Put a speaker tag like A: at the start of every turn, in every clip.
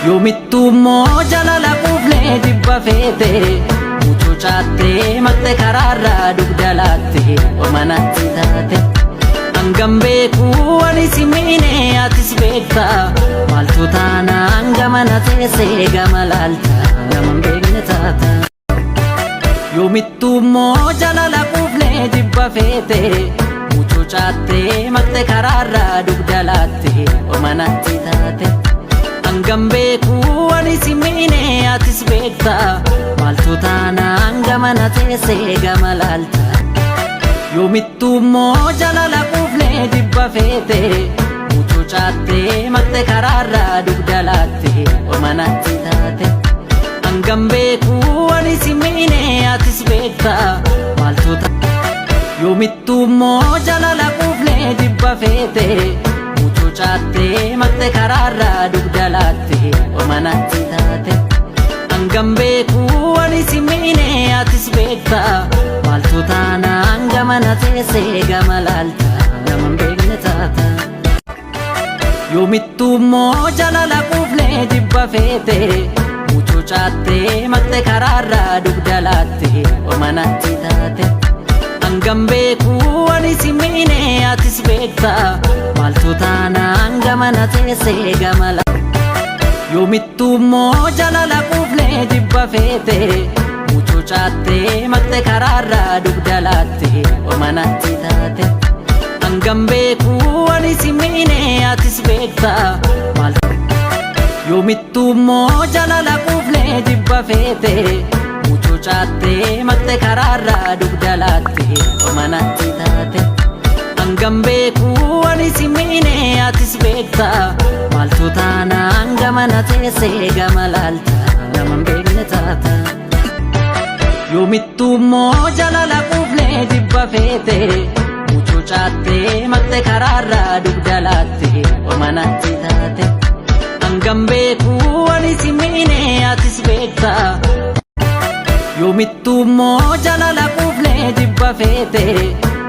A: Yoomittuu immoo jalala quufnee jibba feete mucucaattee maqte karaarraa dugda laatte manatti taate. Hangam beekuu ani si miine atis beekta maaltu taanaan gamana teessee gama laalta nama hin beekne taata. Yoomittuu immoo jalala quufnee jibba feete mucucaattee maqte karaarraa dugda laatte manatti taate. Hangam beekuu ani si miine atis beekta maaltu taanaan gamana teessee gama laalta. Yoomittuu immoo jalala quufnee jibba feete mucucaattee maqte karaarraa dugda laatte manatti taate. Hangam beekuu ani si miine atis beekta maaltu Yoomittuu immoo jalala quufnee jibba feete mucucaattee maqte karaarraa dugda laatte manatti taate. Hangam beekuu ani si miine atis beekta maaltu taanaan gamana teessee gama laalta nama hin beekne taata. Yoomittuu immoo jalala quufnee jibba feete mucucaattee maqte karaarraa dugda laatte manatti taate. Hangam beekuu ani si miine atis beekta maaltu taanaan gamana teessee gama laalta. Yoomittuu immoo jalala quufnee jibba feete mucucaattee maqte karaarraa dugda laatte manatti taate. Hangam beekuu ani si miine atis beekta maaltu Yoomittuu immoo jalala quufnee jibba feete mucucaattee maqte karaarraa dugda laatte manatti taate. Hangam beekuu ani si miine atis beekta maaltu taanaan gamana teessee gama laalta nama hin beekne taata. Yoomittuu immoo jalala quufnee jibba feete mucucaattee maqte karaarraa dugda laatte manatti taate. Hangam beekuu ani si miine atis beekta. Yoomittuu immoo jalala quufnee jibba feete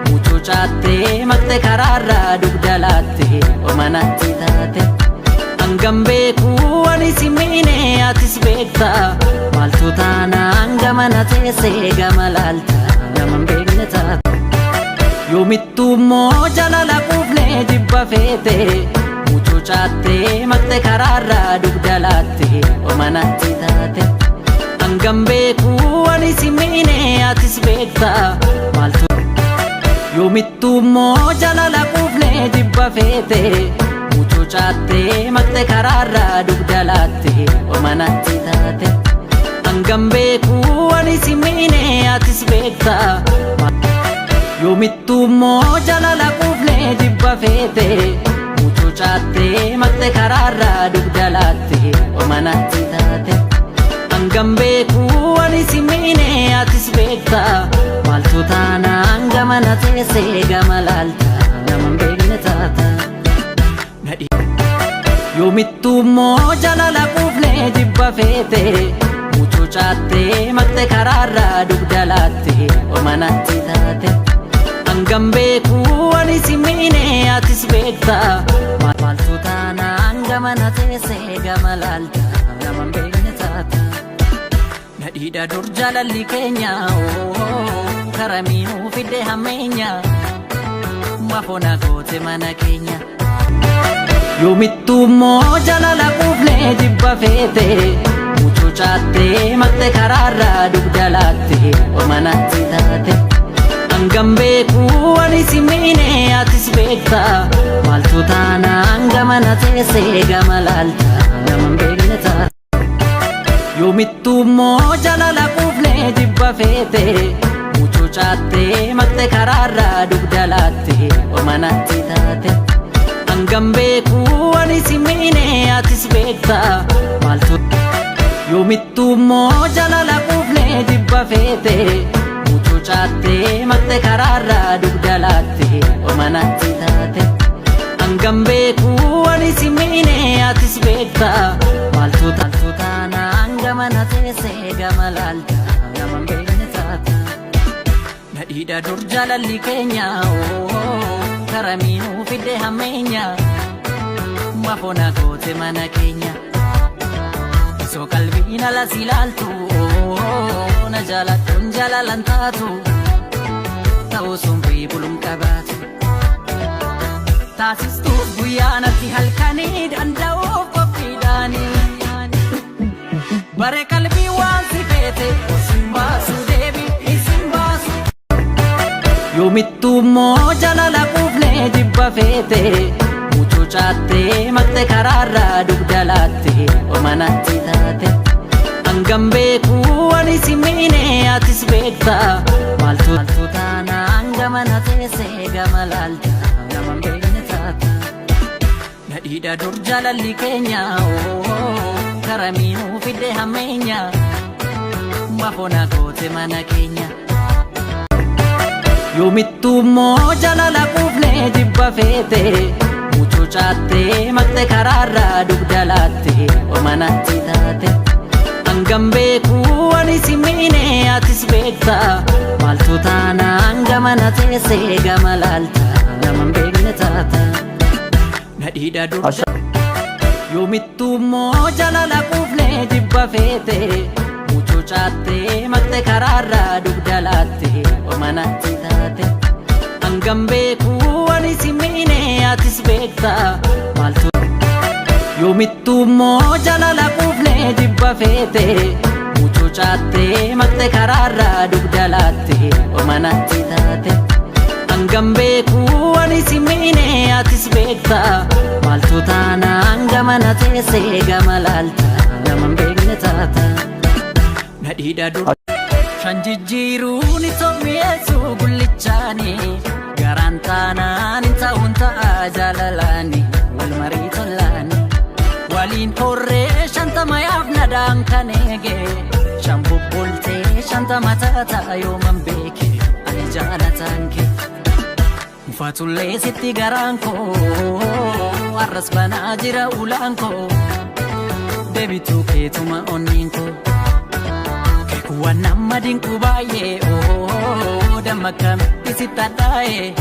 A: mucucaattee maqte karaarraa dugda laatte manatti taate. Hangam beekuu ani si miine atis beekta maaltu taanaan gamana teessee gama laalta nama hin beekne taata. Yoomittuu immoo jalala quufnee jibba feete mucucaattee maqte karaarraa dugda laatte manatti taate. Hangam beekuu ani si miine atis beekta maaltu Yoomittuu immoo jalala quufnee jibba feete mucucaattee maqte karaarraa dugda laatte manatti taate. Hangam beekuu ani si miine atis beekta Yoomittuu immoo jalala quufnee jibba feete mucucaattee maqte karaarraa dugda laatte manatti taate. Hangam beekuu ani si miine atis beekta maaltu taanaan gamana teessee gama laalta nama hin beekne taata. Yoomittuu immoo jalala quufnee jibba feete mucucaattee maqte karaarraa dugda laatte manatti taate. Hangam beekuu ani si miine atis beekta maaltu taanaan gamana teessee gama laalta nama hin beekne taata. Nadhiidha dur jaalalli keenya karamiinuu fidde hammeenya mafoona goote mana keenya. Yoomittuu immoo jalala quufnee jibba feete mucucaattee maqte karaarraa dugda laatte manatti taate. Hangam beekuu ani si miine atis beekta maaltu taanaan gamana teessee gama laalta nama hin beekne taata. Yoomittuu immoo jalala quufnee jibba feete mucucaattee maqte karaarraa dugda laatte manatti taate. Hangam beekuu ani si miine atis beekta maaltu Yoomittuu immoo jalala quufnee jibba feete mucucaattee maqte karaarraa dugda laatte manatti taate. Hangam beekuu ani si miine atis beekta maaltu taanaan gamana teessee gama laalta nama hin beekne taata. Nadhiidha dur jaalalli keenya karamiinuu fidde hammeenya mafoona goote mana keenya. Osoo qalbiin ala si ilaaltu, na jaaladhuun jaalalan taatu, ta'uu sun buluun qabaatu. Taasistuuf guyyaa natti halkanii danda'uuf qophiidhaanii. Bare qalbii waan si feete isin baasu deebi isin baasu. Yoomittuu immoo jaalala quufnee jibba feete mucucaattee maqte karaarraa dugda laatte omanatti taate. Hangam beekuu ani si miine atis beekta, maaltu maaltu taanaan gama na teessee gama laalta, nama hin beekne taata. Nadhiidha dur jaalalli keenya karamiinuu fidde hammeenya mafoona goote mana keenya. Yoomittuu immoo jaalala quufnee jibba feete mucucaattee maqte karaarraa dugda laatte omanatti taate. Hangam beekuu ani si miine atis beekta, maaltu taanaan gama na teessee gama laalta, nama hin beekne taata. Nadhiidha dur yoomittuu immoo jaalala quufnee jibba feete mucucaattee maqte karaarraa dugda laatte omanatti taate. Hangam beekuu ani si miine atis beekta, maaltu yoomittuu immoo jaalala quufnee jibba feete mucucaattee maqte karaarraa dugda laatte omanatti taate. Hangam beekuu ani si miine atis beekta, maaltu taanaan gama na teessee gama laalta, nama hin beekne taata. Nadhiidha dur shan jijjiiruun itoo mi'eessu gullichaani garaan taanaan hin ta'uun ta'a jaalalaani wal marii tolaani. Waliin horree 50 yaaf nadaan kan eege shan bubboltee 50 taata yooman beeke ani jaalataan kee. Mufatullee sitti garaan koo har'as banaa jira ulaan koo deebituu keetuma onniin koo. Keekuwwan nama dinqu baay'ee damma akkamitti sitti hadhaa'e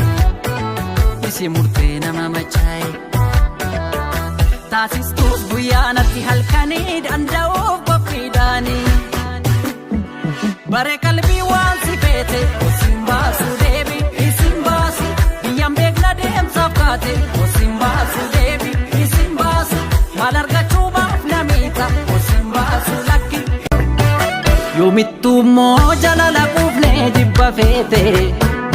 A: isi murtee nama machaa'e. Taasistuus guyyaa natti halkanii danda'uuf qophiidhaanii. Bare qalbii waan si feete isin baasu deebi isin baasu biyyaan beekna deemsaaf kaate isin baasu deebi isin baasu maal argachuu baaf namiita isin baasu lakki. Yoomittuu immoo jaalala quufnee jibba feete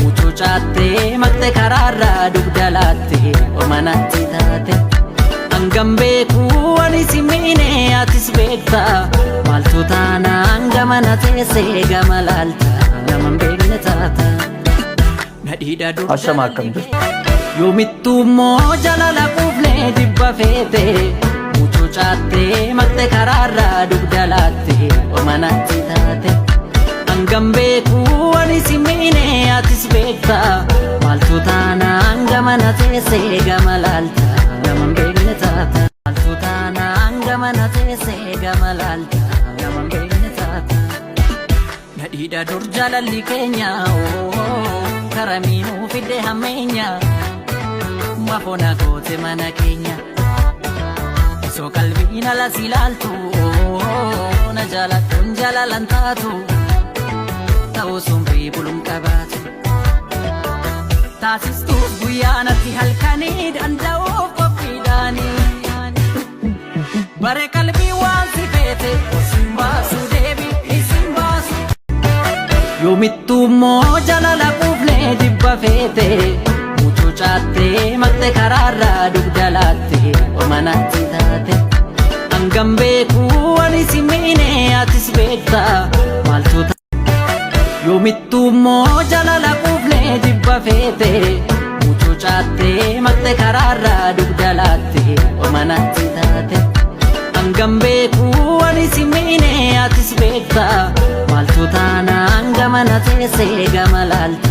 A: mucucaattee maqte karaarraa dugda laatte omanatti taate. Hangam beekuu ani si miine atis beekta, maaltu taanaan gama na teessee gama laalta, nama hin beekne taata. Nadhiidha dur
B: Ashama, akkam jirtu?
A: Yoomittuu immoo jaalala quufnee jibba feete mucucaattee maqte karaarraa dugda laatte omanatti taate. Hangam beekuu ani si miine atis beekta, maaltu taanaan gama na teessee gama laalta, nama hin beekne taata. Maaltu taanaan gama na teessee gama laalta, nama hin beekne taata. Nadhiidha dur jaalalli keenya karamiinuu fidde hammeenya mafoona goote mana keenya. Osoo qalbiin ala si ilaaltu na jaaladhuun jaalalan taatu ta'uu sun buluun qabaatu. Taasistuuf guyyaa natti halkanii danda'uuf qophiidhaanii. Bare qalbii waan si feete isin baasu deebi isin baasu. Yoomittuu immoo jaalala quufnee jibba feete mucucaattee maqte karaarraa dugda laatte omanatti taate. Hangam beekuu ani si miine atis beekta, maaltu yoomittuu immoo jaalala quufnee jibba feete mucucaattee maqte karaarraa dugda laatte omanatti taate. Hangam beekuu ani si miine atis beekta, maaltu taanaan gama na teessee gama laalta.